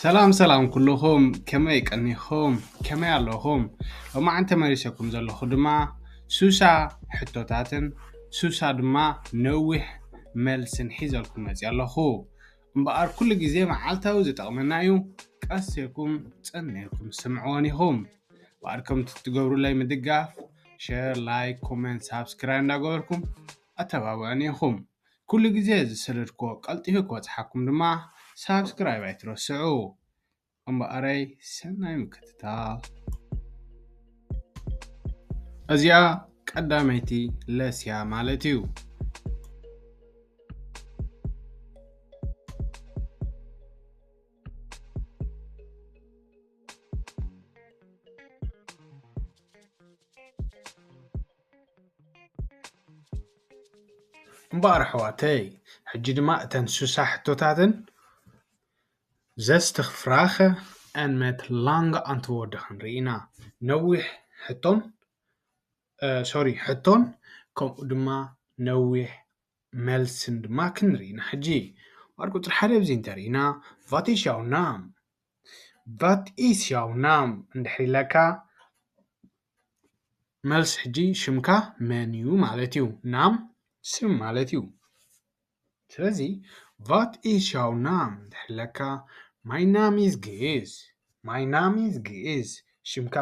ሰላም ሰላም ኩልኹም፣ ከመይ ቀኒኹም? ከመይ ኣለኹም? ሎማዓንቲ ተመሊሰኩም ዘለኹ ድማ ሱሳ ሕቶታትን ሱሳ ድማ ነዊሕ መልስን ሒዘልኩም መፅእ ኣለኹ። እምበኣር ኩሉ ግዜ መዓልታዊ ዝጠቕመና እዩ። ቀስ ኢልኩም ጸኒዕኩም ስምዕዎን ኢኹም። እምበኣር ከምቲ ትገብሩለይ ምድጋፍ፣ ሸር፣ ላይክ፣ ኮመንት፣ ሳብስክራይብ እንዳገበርኩም ኣተባብዑን ኢኹም። ኩሉ ግዜ ዝሰደድክዎ ቀልጢፉ ክበጽሓኩም ድማ ሳብስክራይብ ኣይትረስዑ። እምበኣረይ ሰናይ ምክትታል። እዚኣ ቀዳመይቲ ለስያ ማለት እዩ። እምበኣር ኣሕዋተይ፣ ሕጂ ድማ እተን ሱሳ ሕቶታትን ዘስትኽፍራኸ ኣንመት ላንጋ ኣንትወርድ ክንርኢ ኢና። ነዊሕ ሕቶን፣ እ፣ ሶሪ፣ ሕቶን ከምኡ ድማ ነዊሕ መልስን ድማ ክንርኢ ኢና። ሕጂ እምበኣር ቁፅሪ ሓደ ኣብዚ እንተርኢና፣ ቫት ኢስ ያው ናም? ቫት ኢስ ያው ናም እንድሕር ኢለካ፣ መልስ ሕጂ ሽምካ መን እዩ ማለት እዩ። ናም ስም ማለት እዩ። ስለዚ ቫት ኢስ ያው ናም እንድሕር ኢለካ፣ ማይ ናም ኢዝ ግእዝ፣ ማይ ናም ኢዝ ግእዝ። ሽምካ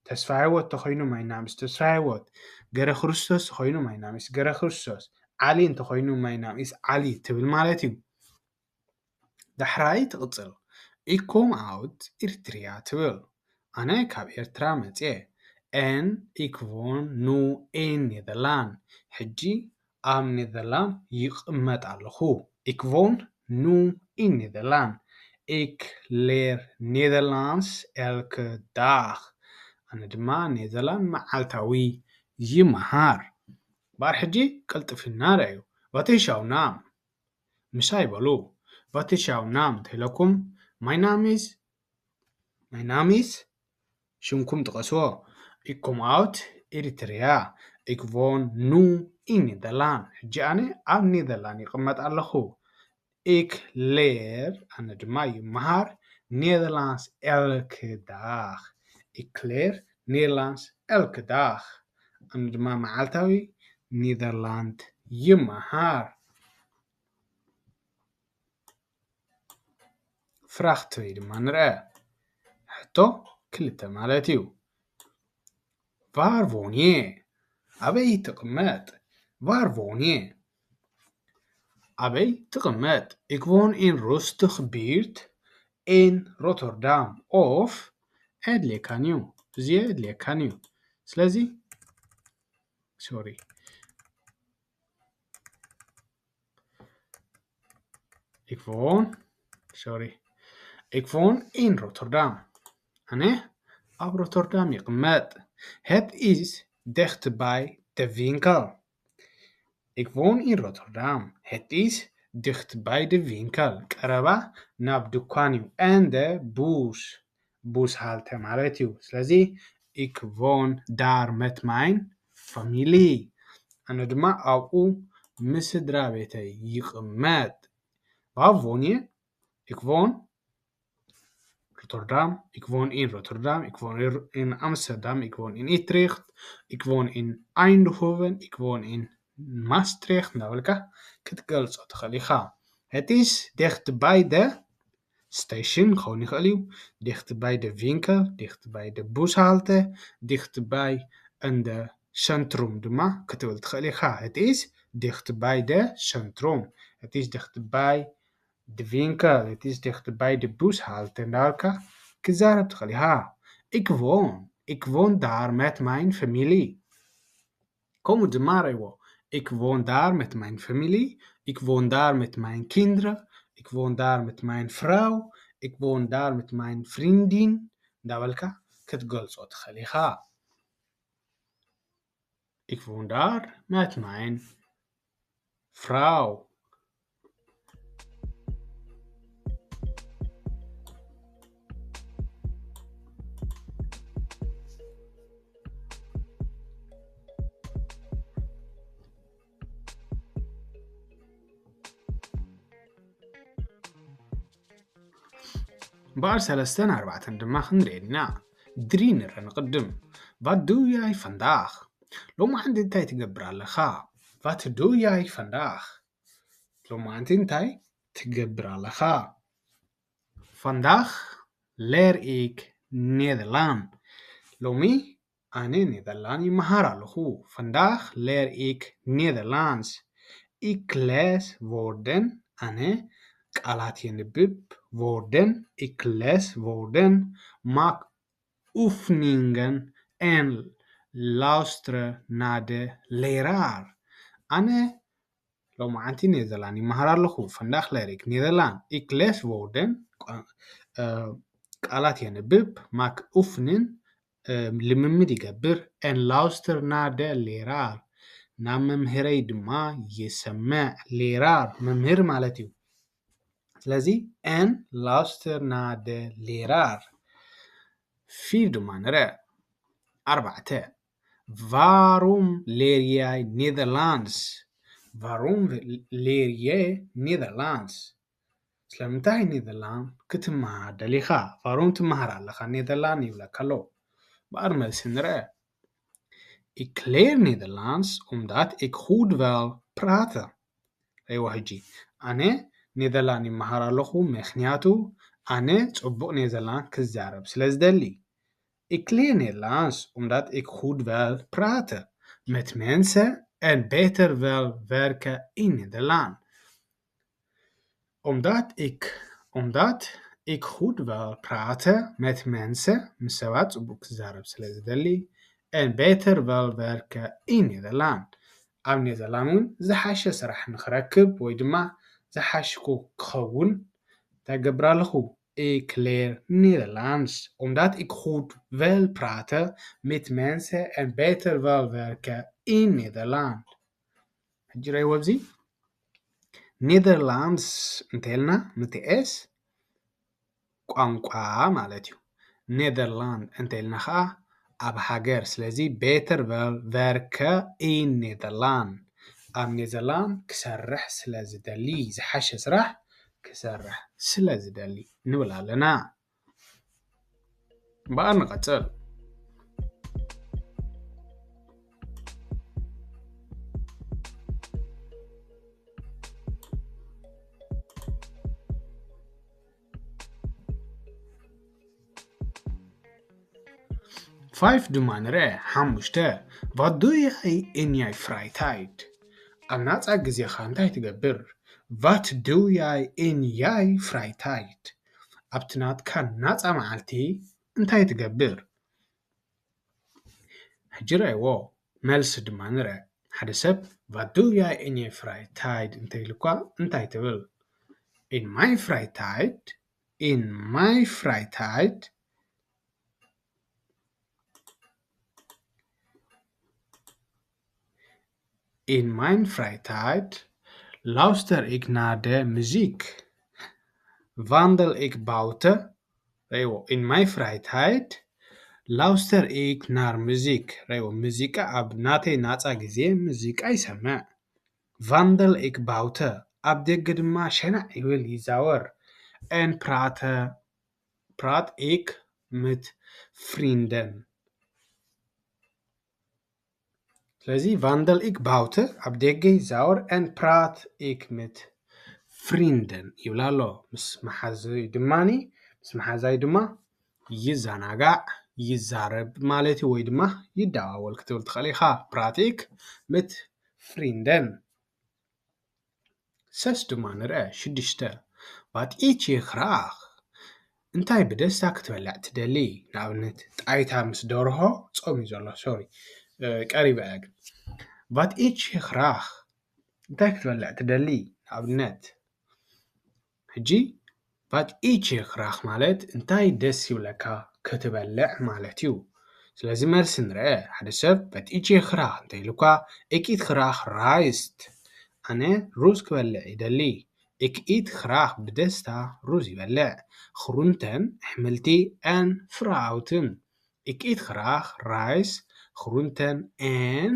ተስፋ ህይወት ተኾይኑ ማይ ናም ኢዝ ተስፋ ህይወት፣ ገረ ክርስቶስ ተኾይኑ ማይ ናም ኢዝ ገረ ክርስቶስ፣ ዓሊ እንተኾይኑ ማይ ናም ኢዝ ዓሊ ትብል ማለት እዩ። ዳሕራይ ትቕጽል። ኢኮም ኣውት ኤሪትሪያ ትብል። ኣነ ካብ ኤርትራ መጽየ። ኤን ኢክ ዎን ኑ ኢን ኔዘርላንድ። ሕጂ ኣብ ኔዘርላንድ ይቕመጥ ኣለኹ። ኢክ ዎን ኑ ኢን ኔዘርላንድ። ኢክ ሌር ኔዘርላንድስ ኤልክ ዳግ። ኣነ ድማ ኔዘርላንድ መዓልታዊ ይመሃር። እምበኣር ሕጂ ቅልጥፍ ኢልና ንርኣዮ። ቫት ኢስ ያው ናም? ምሳይ በሉ። ቫት ኢስ ያው ናም እንተኢለኩም፣ ማይ ናም ኢዝ፣ ማይ ናም ኢዝ፣ ሽምኩም ጥቀስዎ። ኢክ ኮም ኣውት ኤሪትሪያ፣ ኢክ ዎን ኑ ኢን ኔዘርላንድ። ሕጂ ኣነ ኣብ ኔዘርላንድ ይቕመጥ ኣለኹ። ኢክ ሌር፣ ኣነ ድማ ይመሃር፣ ኔዘርላንድስ ኤልክ ዳግ። ኢክ ሌር ኔዘርላንድስ ኤልክ ዳግ። ኣነ ድማ መዓልታዊ ኔዘርላንድ ይመሃር። ፍራኽት ወይ ድማ ንርአ። ሕቶ ክልተ ማለት እዩ። ቫር ዎን የ? ኣበይ ትቕመጥ? ቫር ዎን የ? ኣበይ ትቕመጥ? ኢክ ዎን ኢን ሩስቱግ ቢርት ኢን ሮተርዳም ኦፍ? ኣየድልየካን እዩ። እዚ ኣየድልየካን እዩ። ስለዚ፣ ሶሪ። ኢክ ዎን፣ ሶሪ። ኢክ ዎን ኢን ሮተርዳም። ኣነ ኣብ ሮተርዳም ይቕመጥ። Het is dicht bij de winkel. ኢክ ዎን ኢን ሮተርዳም። Het is dicht bij de winkel. ቀረባ ናብ ድኳን እዩ። En de bus. ቡስሃልተ ማለት እዩ። ስለዚ፣ ኢክ ዎን ዳር መት ማይን ፋሚሊ። ኣነ ድማ ኣብኡ ምስ ስድራ ቤተይ ይቕመጥ። ቫር ዎን የ? ኢክ ዎን ሮተርዳም፣ ኢክ ዎን ኢን ሮተርዳም፣ ኢክ ዎን ኢን ኣምስተርዳም፣ ኢክ ዎን ኢን ኢትሪኽት፣ ኢክ ዎን ኢን ኣይንድሆቨን፣ ኢክ ዎን ኢን ማስትሪኽት እንዳበልካ ክትገልጾ ትኽእል ኢኻ። Het is dicht bij de station ክኸውን ይኽእል እዩ። Dicht bij de winkel, dicht bij de bushalte, dicht bij in de centrum ድማ ክትብል ትኽእል ኢኻ። Het is dicht bij de centrum. Het is dicht bij de winkel. Het is dicht bij de bushalte እንዳበልካ ክዛረብ ትኽእል ኢኻ። Ik woon, ik woon daar met mijn familie. ከምኡ ድማ ርኣይዎ። Ik woon daar met mijn familie. Ik woon daar met mijn kinderen. Ik woon daar met mijn vrouw. Ik woon daar met mijn vriendin. እንዳበልካ ክትገልጾ ትኽእል ኢኻ። Ik woon daar met mijn vrouw. እምበኣር ሰለስተን ኣርባዕተን ድማ ክንርኢ ኢና። ድሪ ንረ ንቕድም። ቫት ዱ ያይ ፈንዳኽ? ሎማዓንቲ እንታይ ትገብር ኣለኻ? ቫት ዱ ያይ ፈንዳኽ? ሎማዓንቲ እንታይ ትገብር ኣለኻ? ፈንዳኽ ሌር ኢክ ኔደርላን። ሎሚ ኣነ ኔደርላን ይመሃር ኣለኹ። ፈንዳኽ ሌር ኢክ ኔደርላንስ። ኢክ ሌስ ቮርደን፣ ኣነ ቃላት የንብብ። ቮርደን፣ ኢክ ሌስ ቮርደን፣ ማክ ኡፍኒንገን ኤን ላውስትረ ናደ ሌራር። ኣነ ሎማዓንቲ ኔዘርላንድ ይመሃር ኣለኹ። ፈንዳኽ ሌር ኢክ ኔዘርላንድ። ኢክ ሌስ ቮርደን፣ ቃላት የንብብ። ማክ ኡፍንን ልምምድ ይገብር። ኤን ላውስተር ናደ ሌራር፣ ናብ መምህረይ ድማ ይሰምዕ። ሌራር መምህር ማለት እዩ። ስለዚ ኤን ላውስተር ናደ ሌራር። ፊር ድማ ንረ ኣርባዕተ። ቫሩም ሌርያይ ኔዘርላንድስ? ቫሩም ሌርየ ኔዘርላንድስ? ስለምንታይ ኔዘርላንድ ክትመሃር ደሊኻ? ቫሩም ትመሃር ኣለኻ ኔዘርላንድ ይብለካ ኣሎ። በኣር መልሲ ንረ። ኢክ ሌር ኔዘርላንድስ ኡምዳት ኢክ ኹድ ቨል ፕራተ። ረይዋ ሕጂ ኣነ ኔዘርላንድ ይመሃር ኣለኹ፣ ምኽንያቱ ኣነ ጽቡቕ ኔዘርላንድ ክዛረብ ስለ ዝደሊ። ኢክ ሌር ኔዘርላንድስ ኡምዳት ኢክ ኹድ ቨል ፕራተ፣ መት ሜንሰ ኤን ቤተር ቨል ቨርከ ኢን ኔዘርላንድ። ኡምዳት ኢክ ኡምዳት ኢክ ኹድ ቨል ፕራተ፣ መት ሜንሰ፣ ምስ ሰባት ጽቡቕ ክዛረብ ስለ ዝደሊ። ኤን ቤተር ቨል ቨርከ ኢን ኔዘርላንድ፣ ኣብ ኔዘርላንድ እውን ዝሓሸ ስራሕ ንክረክብ ወይ ድማ ዝሓሽኩ ክኸውን እንታይ ገብር ኣለኹ? ኢክ ሌር ኔዘርላንድስ ኡምዳት ኢክ ኹድ ቨል ፕራተ፣ መት ሜንሰ ኤን ቤተር ቨል ቨርከ ኢን ኔዘርላንድ። ሕጂ ረይዎ ኣብዚ ኔዘርላንድስ እንተልና ምትኤስ ቋንቋ ማለት እዩ። ኔዘርላንድ እንተልና ከዓ ኣብ ሃገር። ስለዚ ቤተር ቨል ቨርከ ኢን ኔዘርላንድ፣ ኣብ ኔዘርላንድ ክሰርሕ ስለ ዝደሊ፣ ዝሓሸ ስራሕ ክሰርሕ ስለ ዝደሊ ንብል ኣለና። እምበኣር ንቐጽል። ፋይፍ ድማ ንርአ። ሓሙሽተ። ቫት ዱ ያይ ኢን ያይ ፍራይታይድ? ኣብ ናጻ ግዜኻ እንታይ ትገብር? ቫት ዱ ያይ ኢን ያይ ፍራይታይድ? ኣብቲ ናትካ ናጻ መዓልቲ እንታይ ትገብር? ሕጂ ረእይዎ። መልሲ ድማ ንርአ። ሓደ ሰብ ቫት ዱ ያይ ኢን ያይ ፍራይታይድ እንተኢሉኳ እንታይ ትብል? ኢን ማይ ፍራይታይድ፣ ኢን ማይ ፍራይታይድ፣ ኢን ማይን ፍራይታይድ ላውስተር ኢክ ናር ደ ሙዚክ፣ ቫንደል ኢክ ባውተ። ረእይዎ። ኢን ማይ ፍራይታይድ ላውስተር ኢክ ናር ሙዚክ። ረእይዎ። ሙዚቃ፣ ኣብ ናተይ ናጻ ግዜ ሙዚቃ ይሰምዕ። ቫንደል ኢክ ባውተ፣ ኣብ ደገ ድማ ሸናዕ ይብል ይዛወር። ኤን ፕራተ ፕራት ኢክ ምት ፍሪንደን። ስለዚ ቫንደል ኢክ ባውተ፣ ኣብ ደገ ይዛወር፣ ኤን ፕራት ኢክ ምት ፍሪንደን ይብል ኣሎ። ምስ መሓዙይ ድማኒ፣ ምስ መሓዛይ ድማ ይዘናጋዕ፣ ይዛረብ ማለት እዩ፣ ወይ ድማ ይደዋወል ክትብል ትኽእል ኢኻ። ፕራት ኢክ ምት ፍሪንደን። ሰስ ድማ ንርአ። ሽዱሽተ። ቫት ኢት ይኽራኽ? እንታይ ብደስታ ክትበልዕ ትደሊ? ንኣብነት ጣይታ ምስ ደርሆ፣ ጾም እዩ ዘሎ፣ ሶሪ፣ እ፣ ቀሪበ እያ ግን። ቫት ኢት ይኽራኽ? እንታይ ክትበልዕ ትደሊ? ንኣብነት ሕጂ ቫት ኢት ይኽራኽ ማለት እንታይ ደስ ይብለካ ክትበልዕ ማለት እዩ። ስለዚ መልሲ ንርአ። ሓደ ሰብ ቫት ኢት ይኽራኽ እንተ ኢሉኳ፣ ኢክ ኢት ኽራኽ ራይስት፣ ኣነ ሩዝ ክበልዕ ይደሊ። ኢክ ኢት ኽራኽ ብደስታ ሩዝ ይበልዕ። ኽሩንተን ኣሕምልቲ ኤን ፍራውትን። ኢክ ኢት ኽራኽ ራይስ፣ ኽሩንተን ኤን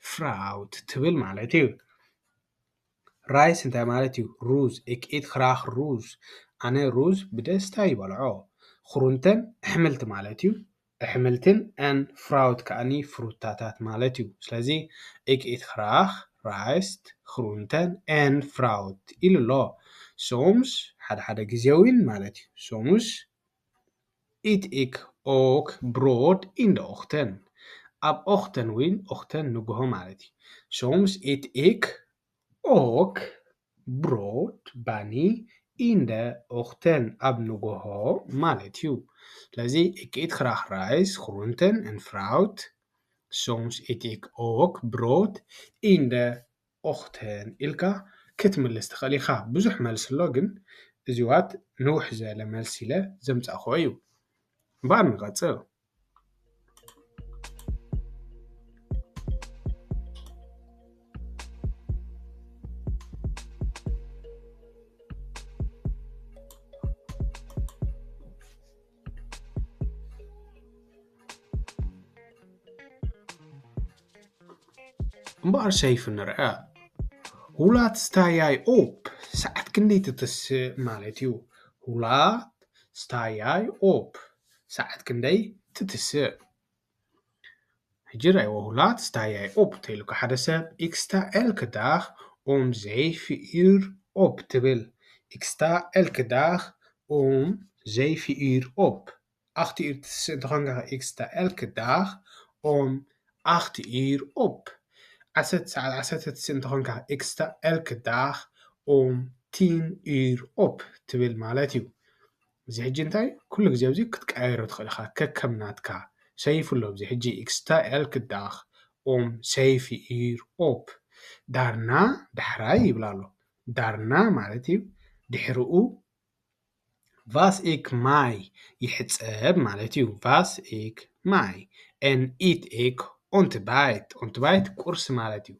ፍራውት ትብል ማለት እዩ። ራይስ እንታይ ማለት እዩ? ሩዝ። ኢክ ኢት ኽራኽ ሩዝ፣ ኣነ ሩዝ ብደስታ ይበልዖ። Groenten ኣሕምልቲ ማለት እዩ። ኣሕምልትን en fruit ከኣኒ ፍሩታታት ማለት እዩ። ስለዚ ik eet graag rijst, groenten en fruit ኢሉ ኣሎ። Soms ሓደ ሓደ ግዜ እውን ማለት እዩ። Soms eet ik ook brood in de ochtend. ኣብ ochtend እውን ochtend ንግሆ ማለት እዩ። Soms eet ik ook brood ባኒ in de ochtend ኣብ ንግሆ ማለት እዩ። ስለዚ ik eet graag rijst, groenten en fruit. Soms eet ik ook brood in de ochtend ኢልካ ክትምልስ ትኽእል ኢኻ። ብዙሕ መልሲ ኣሎ፣ ግን እዚዋት ንውሕ ዝበለ መልሲ ኢለ ዘምጻእክዎ እዩ። እምበኣር ንቐጽል። እምበኣር ሰይፉ ንርአ። Hoe laat sta jij op? ሰዓት ክንደይ ትትስእ ማለት እዩ። Hoe laat sta jij op? ሰዓት ክንደይ ትትስእ? ሕጂ ርኣይዎ፣ hoe laat sta jij op? ተኢሉካ ሓደ ሰብ፣ ik sta elke dag om zeven uur op ትብል። Ik sta elke dag om zeven uur op. Acht uur ትስእ እንተኾንካ፣ ik sta elke dag om acht uur op. ዓሰርተ ሰዓት ዓሰርተ ትስእ እንተኾንካ፣ ik sta elke dag om tien uur op ትብል ማለት እዩ። እዚ ሕጂ እንታይ፣ ኩሉ ግዜ ኣብዚ ክትቀያየሮ ትኽእል ኢኻ፣ ከከም ናትካ። ሰይፉ ኣሎ ኣብዚ ሕጂ፣ ik sta elke dag om zeven uur op። Daarna፣ ዳሕራይ ይብል ኣሎ። Daarna ማለት እዩ፣ ድሕሪኡ፣ was ik mij፣ ይሕጸብ ማለት እዩ። Was ik mij en eet ik ontbijt። Ontbijt ቁርሲ ማለት እዩ።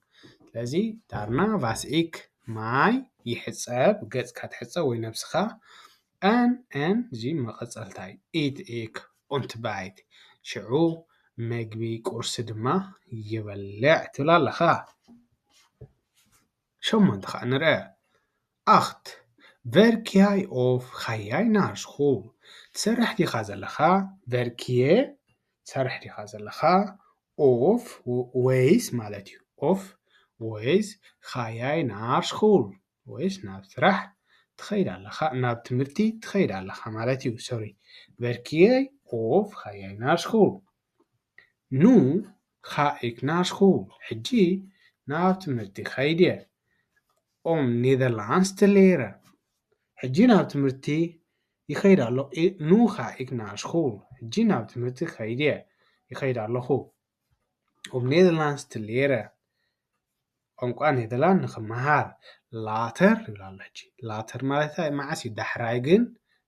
ስለዚ daarna was ik mij፣ ይሕጸብ፣ ገጽካ ትሕጸብ ወይ ነብስኻ። En፣ en፣ እዚ መቐጸልታ እዩ። Eet ik ontbijt። ሽዑ መግቢ ቁርሲ ድማ ይበልዕ ትብል ኣለኻ። ሸሞንተ ኸዓ ንርአ። Acht. Werk jij of ga jij naar school? ትሰርሕ ዲኻ ዘለኻ? Werk je? ትሰርሕ ዲኻ ዘለኻ? Of ወይስ ማለት እዩ። Of ወይስ ga jij naar school? ወይስ ናብ ስራሕ ትኸይድ ኣለኻ? ናብ ትምህርቲ ትኸይድ ኣለኻ ማለት እዩ። Sorry. Werk je of ga jij naar school? Nu ga ik naar school. ሕጂ ናብ ትምህርቲ ኸይድ እየ። Om Nederlands te leren. ሕጂ ናብ ትምህርቲ ይኸይድ ኣሎ። Nu ga ik naar school. ሕጂ ናብ ትምህርቲ ኸይድ እየ። ይኸይድ ኣለኹ። Om Nederlands te leren. ቋንቋ ኔደርላንድ ንኽመሃር። Later ይብል ኣሎ ሕጂ። Later ማለት እንታይ? መዓስ እዩ? ዳሕራይ ግን፣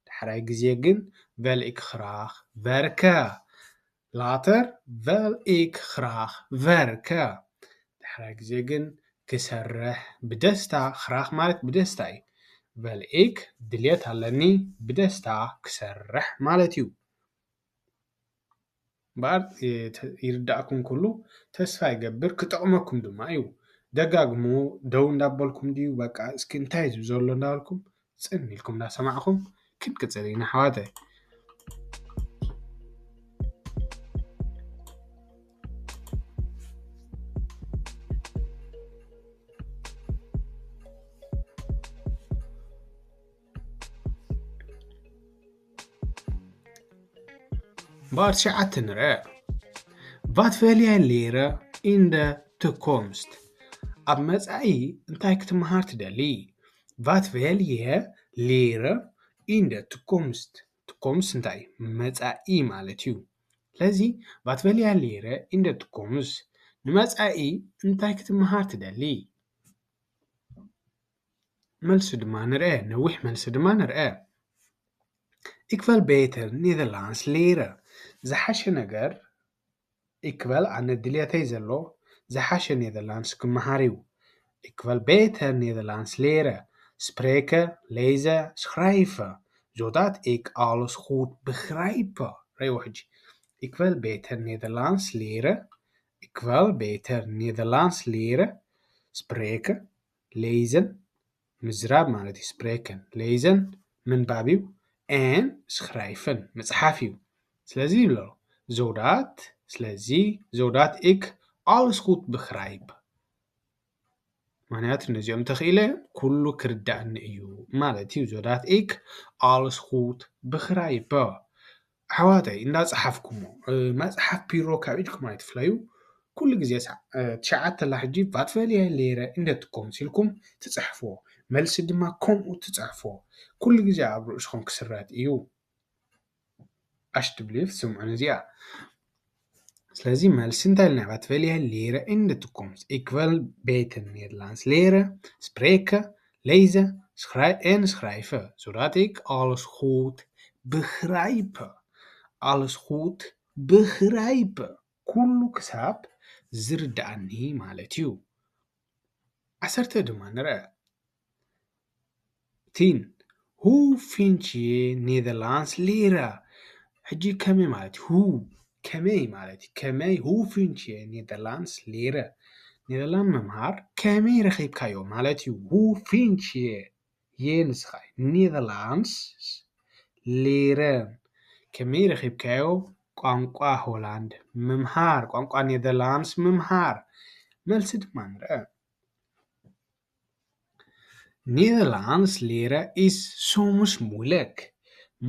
ዳሕራይ ግዜ ግን፣ wil ik graag werken. Later wil ik graag werken. ዳሕራይ ግዜ ግን ክሰርሕ ብደስታ፣ graag ማለት ብደስታ እዩ። Wil ik፣ ድልየት ኣለኒ፣ ብደስታ ክሰርሕ ማለት እዩ። እምበኣር፣ እ፣ ተ-፣ ይርዳእኩም ኩሉ ተስፋ ይገብር፣ ክጠቕመኩም ድማ እዩ። ደጋግሙ፣ ደው እንዳበልኩም ድዩ፣ በቃ፣ እስኪ እንታይ እዩ ዘሎ እንዳበልኩም፣ ጽን ኢልኩም እንዳሰማዕኩም ክንቅጽል ኢና፣ ኣሕዋተይ። እምበኣር ትሽዓተ ንርአ። Wat wil jij leren in de toekomst? ኣብ መጻኢ እንታይ ክትመሃር ትደሊ? Wat wil je leren in de toekomst? Toekomst እንታይ? መጻኢ ማለት እዩ። ስለዚ wat wil jij leren in de toekomst? ንመጻኢ እንታይ ክትመሃር ትደሊ? መልሲ ድማ ንርአ፣ ነዊሕ መልሲ ድማ ንርአ። Ik wil beter Nederlands leren. ዝሓሸ ነገር፣ ik wil፣ ኣነ ድልየተይ ዘሎ ዝሓሸ ኔዘርላንድስ ክመሃር እዩ። Ik wil beter Nederlands leren. Spreken, lezen, schrijven. Zodat ik alles goed begrijp. ርኣይዎ ሕጂ። Ik wil beter Nederlands leren. Ik wil beter Nederlands leren. Spreken, lezen, ምዝራብ ማለት እዩ። Spreken, lezen, ምንባብ እዩ። En schrijven ምጽሓፍ እዩ። ስለዚ ይብሎ ዞዳት ስለዚ ዞዳት ik alles goed begrijp። ምክንያቱ ነዚኦም ተኽኢለ ኩሉ ክርዳእኒ እዩ ማለት እዩ። ዞዳት ik alles goed begrijp። ኣሕዋተይ እንዳፀሓፍኩሞ መፅሓፍ ቢሮ ካብ ኢድኩም ኣይትፍለዩ። ኩሉ ግዜ ትሽዓተ ላ ሕጂ ቫትቨልያ ሌረ እንደትኮም ሲልኩም ትፅሕፍዎ መልሲ ድማ ከምኡ ትፅሕፍዎ። ኩሉ ግዜ ኣብ ርእስኹም ክስረጥ እዩ። ኣሽትብሊፍ ስምዑን እዚኣ ስለዚ መልሲ እንታይ ኢልና ባት ቨልያ ሌረ in de toekomst ik wil beter Nederlands leren spreken lezen en schrijven zodat ik alles goed begrijp alles goed begrijp ኩሉ ክሳብ ዝርዳኣኒ ማለት እዩ። ዓሰርተ ድማ ንርአ። ቲን hoe vind je Nederlands leren? ሕጂ ከመይ ማለት ሁ ከመይ ማለት ከመይ hoe vind je Nederlands leren? ኔደርላንድ ምምሃር ከመይ ረኺብካዮ ማለት እዩ። Hoe vind je je ንስኻ Nederlands leren ከመይ ረኺብካዮ ቋንቋ ሆላንድ ምምሃር ቋንቋ ኔደርላንድስ ምምሃር? መልሲ ድማ ንርአ። Nederlands leren is soms moeilijk.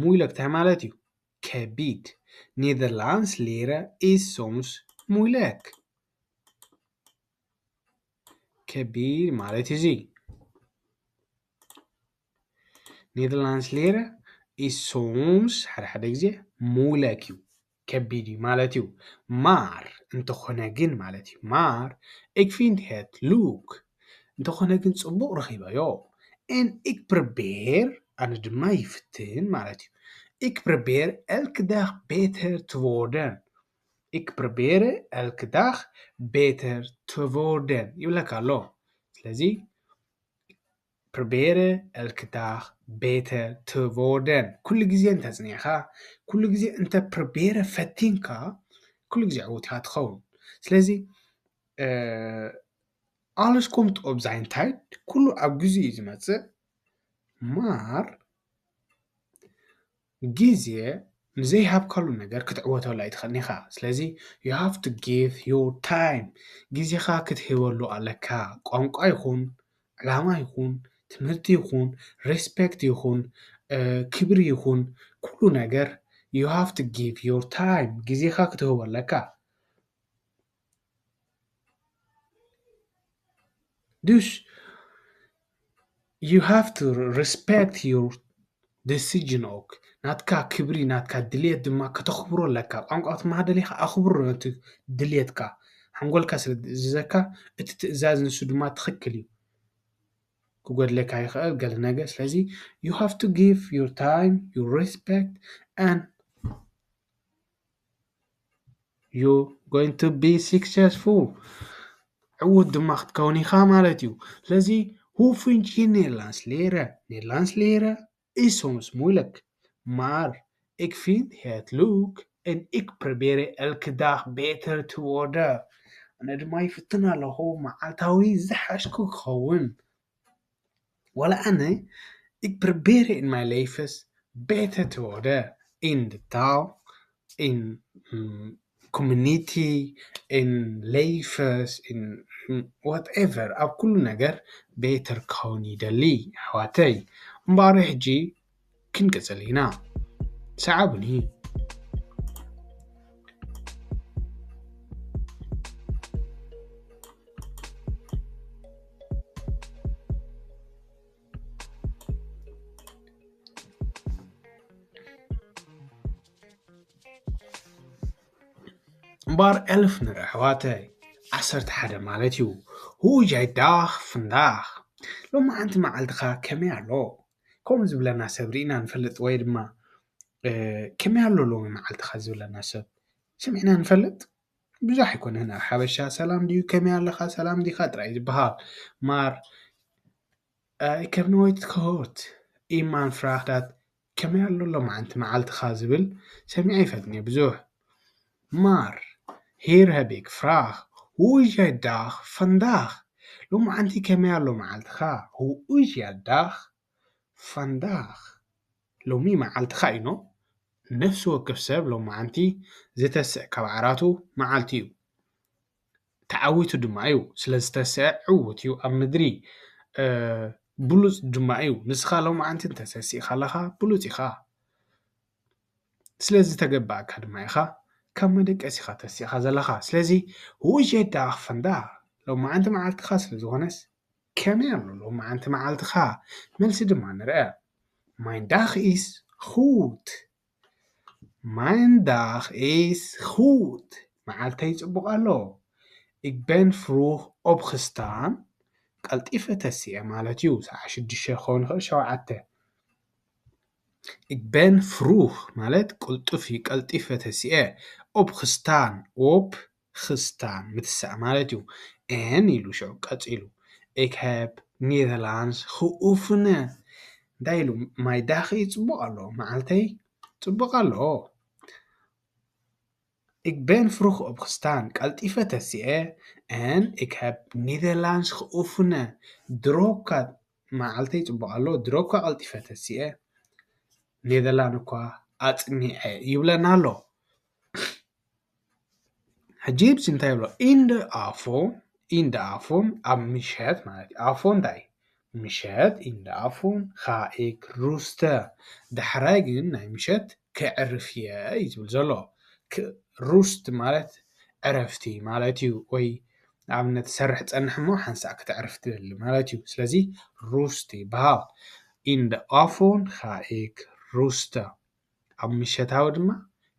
Moeilijk እንታይ ማለት እዩ? ከቢድ። Nederlands leren is soms moeilijk. ከቢድ ማለት እዚ። Nederlands leren is soms ሓደ ሓደ ግዜ moeilijk እዩ ከቢድ እዩ ማለት እዩ። Maar እንተኾነ ግን ማለት እዩ maar ik vind het leuk እንተኾነ ግን ጽቡቕ ረኺበዮ። En ik probeer ኣነ ድማ ይፍትን ማለት እዩ። Ik probeer elke dag beter te worden. Ik probeer elke dag beter te worden ይብለካ ኣሎ። ስለዚ probeer elke dag beter te worden ኩሉ ግዜ እንተጽኒዕካ ኩሉ ግዜ እንተ probeer ፈቲንካ ኩሉ ግዜ ዕዉት ኢኻ ትኸውን። ስለዚ alles komt op zijn tijd ኩሉ ኣብ ግዜኡ እዩ ዝመጽእ። Maar ግዜ ንዘይሃብካሉ ነገር ክትዕወተሉ ኣይትኽእልን ኢኻ። ስለዚ you have to give your time ግዜኻ ክትህበሉ ኣለካ። ቋንቋ ይኹን ዕላማ ይኹን ትምህርቲ ይኹን respect ይኹን ክብሪ ይኹን ኩሉ ነገር you have to give your time ግዜኻ ክትህቦ ኣለካ። Dus you have to respect your decision ok ናትካ ክብሪ ናትካ ድልየት ድማ ከተኽብሮ ኣለካ። ቋንቋ ክትመሃር ደሊኻ ኣኽብሮ ነቲ ድልየትካ። ሓንጎልካ ስለ ዝእዝዘካ እቲ ትእዛዝ ንሱ ድማ ትኽክል እዩ። ክጎድለካ ይኽእል ገለ ነገር። ስለዚ you have to give your time your respect and you going to be successful ዕዉት ድማ ክትከውን ኢኻ ማለት እዩ። ስለዚ hoe vind je Nederlands leren? Nederlands leren is soms moeilijk, maar ik vind het leuk en ik probeer elke dag beter te worden. ኣነ ድማ ይፍትን ኣለኹ መዓልታዊ ዝሓሽኩ ክኸውን። Wala ane, ik probeer in mijn levens beter te worden in de taal, in mm, community, in levens, in mm, whatever. ኣብ ኩሉ ነገር beter ክኸውን ይደሊ ኣሕዋተይ። እምበኣር ሕጂ ክንቅጽል ኢና። ሰዓቡኒ። እምበኣር elf ንርኢ ኣሕዋተይ። ዓሰርተ ሓደ ማለት እዩ። Hoe is jouw dag vandaag? ሎማዓንቲ መዓልትኻ ከመይ ኣሎ? ከምኡ ዝብለና ሰብ ርኢና ንፈልጥ ወይ ድማ ከመይ ኣሎ ሎሚ መዓልትኻ ዝብለና ሰብ ሰሚዕና ንፈልጥ? ብዙሕ ኣይኮነን። ኣብ ሓበሻ ሰላም ድዩ ከመይ ኣለኻ ሰላም ዲኻ ጥራይ ዝበሃል። Maar ik heb nooit gehoord iemand vraagt dat ከመይ ኣሎ ሎማዓንቲ መዓልትኻ ዝብል ሰሚዐ ኣይፈልጥን እየ ብዙሕ። Maar hier heb ik vraag hoe is jouw dag vandaag? ሎማዓንቲ ከመይ ኣሎ መዓልትኻ? Hoe is jouw dag vandaag? ሎሚ መዓልትኻ እዩ። ነፍሲ ወከፍ ሰብ ሎማዓንቲ ዝተስእ ካብ ዓራቱ መዓልቲ እዩ። ተዓዊቱ ድማ እዩ። ስለ ዝተስአ ዕዉት እዩ። ኣብ ምድሪ ብሉጽ ድማ እዩ። ንስኻ ሎማዓንቲ እንተተሲእኻ ኣለኻ ብሉጽ ኢኻ። ስለ ዝተገባእካ ድማ ኢኻ ካብ መደቀሲኻ ተሲእኻ ዘለኻ። ስለዚ ውሸዳ ክፈንዳ ሎማዓንቲ መዓልትኻ ስለ ዝኾነስ ከመይ ኣሎ ሎማዓንቲ መዓልትኻ? መልሲ ድማ ንርአ። Mijn dag is goed. Mijn dag is goed. መዓልተይ ጽቡቕ ኣሎ። Ik ben vroeg opgestaan. ቀልጢፈ ተሲኤ ማለት እዩ። ሰዓት ሽዱሽተ ክኸውን ይኽእል ሸውዓተ። Ik ben vroeg ማለት ቅልጡፍ እዩ። ቀልጢፈ ተሲኤ። Opgestaan. Op gestaan ምትሳእ ማለት እዩ። En ኢሉ ሽዑ ቀጺሉ ik heb Nederlands geoefend። እንታይ ኢሉ? My dag እዩ ጽቡቕ ኣሎ። መዓልተይ ጽቡቕ ኣሎ። Ik ben vroeg opgestaan. ቀልጢፈ ተሲኤ። En ik heb Nederlands geoefend. ድሮካ መዓልተይ ጽቡቕ ኣሎ። ድሮካ ቀልጢፈ ተሲኤ። ኔደርላንድ እኳ ኣጽኒዐ ይብለና ኣሎ። ሕጂ ብዚ እንታይ ይብሎ? In de avond, in de avond ኣብ ምሸት ማለት እዩ። Avond እንታይ? ምሸት። In de avond ga ik rusten. ዳሕራይ ግን ናይ ምሸት ከዕርፍ እየ እዩ ዝብል ዘሎ። Rust ማለት ዕረፍቲ ማለት እዩ። ወይ ንኣብነት ትሰርሕ ትጸንሕ እሞ ሓንሳእ ክትዕርፍ ትደሊ ማለት እዩ። ስለዚ rust ይበሃል። In de avond ga ik rusten. ኣብ ምሸታዊ ድማ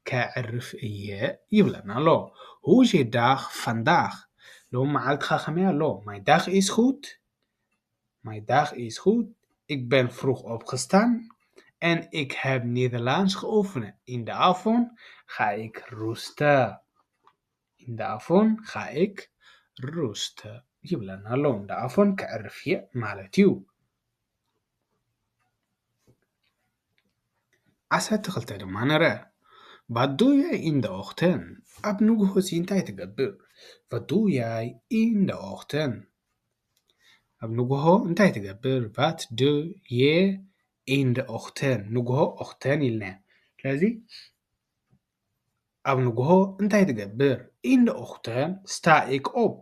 ከዕርፍ እየ ይብለና ኣሎ። Hoe is je dag vandaag? ሎም መዓልትኻ ከመይ ኣሎ? My dag is goed. My dag is goed. Ik ben vroeg opgestaan en ik heb Nederlands geoefend. In de avond ga ik rusten. In de avond ga ik rusten ይብለና ኣሎ። In de avond ከዕርፍ እየ ማለት እዩ። ዓሰርተ ክልተ ድማ ንርአ። Wat doe jij in de ochtend? ኣብ ንግሆ እዚ እንታይ ትገብር? Wat doe jij in de ochtend? ኣብ ንግሆ እንታይ ትገብር? Wat doe je in de ochtend? ንግሆ ochtend ኢልና። ስለዚ ኣብ ንግሆ እንታይ ትገብር? In de ochtend sta ik op.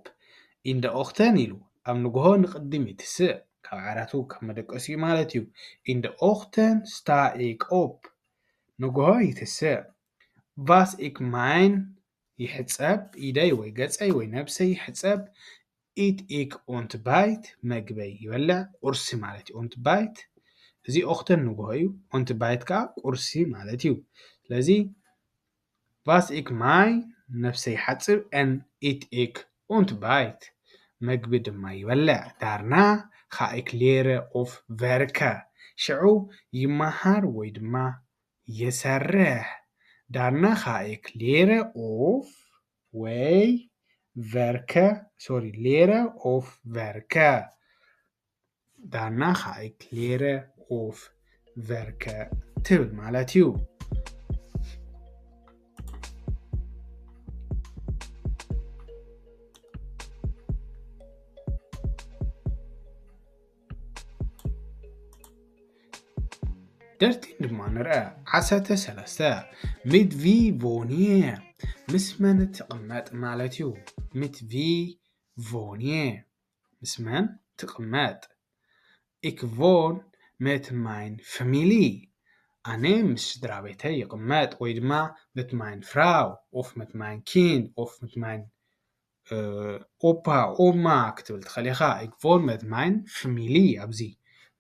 In de ochtend ኢሉ ኣብ ንግሆ ንቕድም ይትስእ። ካብ ዓራቱ ካብ መደቀሲኡ ማለት እዩ። In de ochtend sta ik op. ንግሆ ይትስእ። Was ik mijn ይሕጸብ፣ ኢደይ ወይ ገጸይ ወይ ነብሰይ ይሕጸብ። Eet ik ontbijt? መግበይ ይበልዕ፣ ቁርሲ ማለት እዩ። Ontbijt እዚ ochtend ንግሆ እዩ። Ontbijt ከኣ ቁርሲ ማለት እዩ። ስለዚ was ik mijn ነብሰይ ይሓጽብ en eet ik ontbijt መግቢ ድማ ይበልዕ። Daarna ga ik leren of werken ሽዑ ይመሃር ወይ ድማ ይሰርሕ። Daarna ga ik leren of ወይ werken, sorry, leren of werken. Daarna ga ik leren of werken ትብል ማለት እዩ። ደርቲን ድማ ንርአ። ዓሰርተ ሰለስተ Mit wie woon je? ምስ መን ትቕመጥ ማለት እዩ። Mit wie woon je? ምስ መን ትቕመጥ? Ik woon met mijn familie. ኣነ ምስ ስድራ ቤተይ ይቕመጥ ወይ ድማ met mijn vrouw of met mijn kind of met mijn opa, oma ክትብል ትኽእል ኢኻ። Ik woon met mijn familie ኣብዚ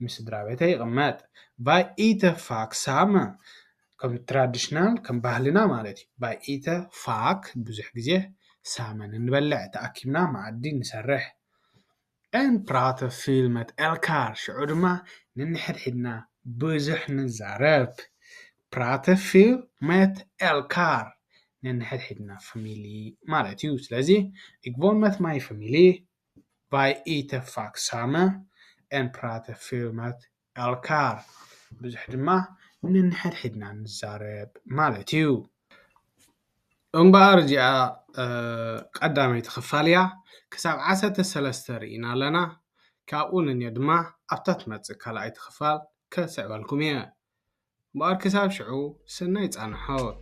ምስ ስድራ ቤተይ ይቕመጥ። Wij eten vaak samen ከም traditional ከም ባህልና ማለት እዩ። Wij eten vaak ብዙሕ ግዜ samen ንበልዕ፣ ተኣኪብና መኣዲ ንሰርሕ። En praten veel met elkaar ሽዑ ድማ ንንሕድሕድና ብዙሕ ንዛረብ። Praten veel met elkaar ንንሕድሕድና family ማለት እዩ። ስለዚ ik woon met mijn familie. Wij eten vaak samen en praten veel met elkaar ብዙሕ ድማ ንንሕድሕድና ንዛረብ ማለት እዩ። እምበኣር እዚኣ ቀዳመይቲ ክፋል እያ። ክሳብ ዓሰርተ ሰለስተ ርኢና ኣለና። ካብኡ ንንዮ ድማ ኣብታ ትመጽእ ካልኣይቲ ክፋል ከስዕበልኩም እየ። እምበኣር ክሳብ ሽዑ ሰናይ ጻንሖት።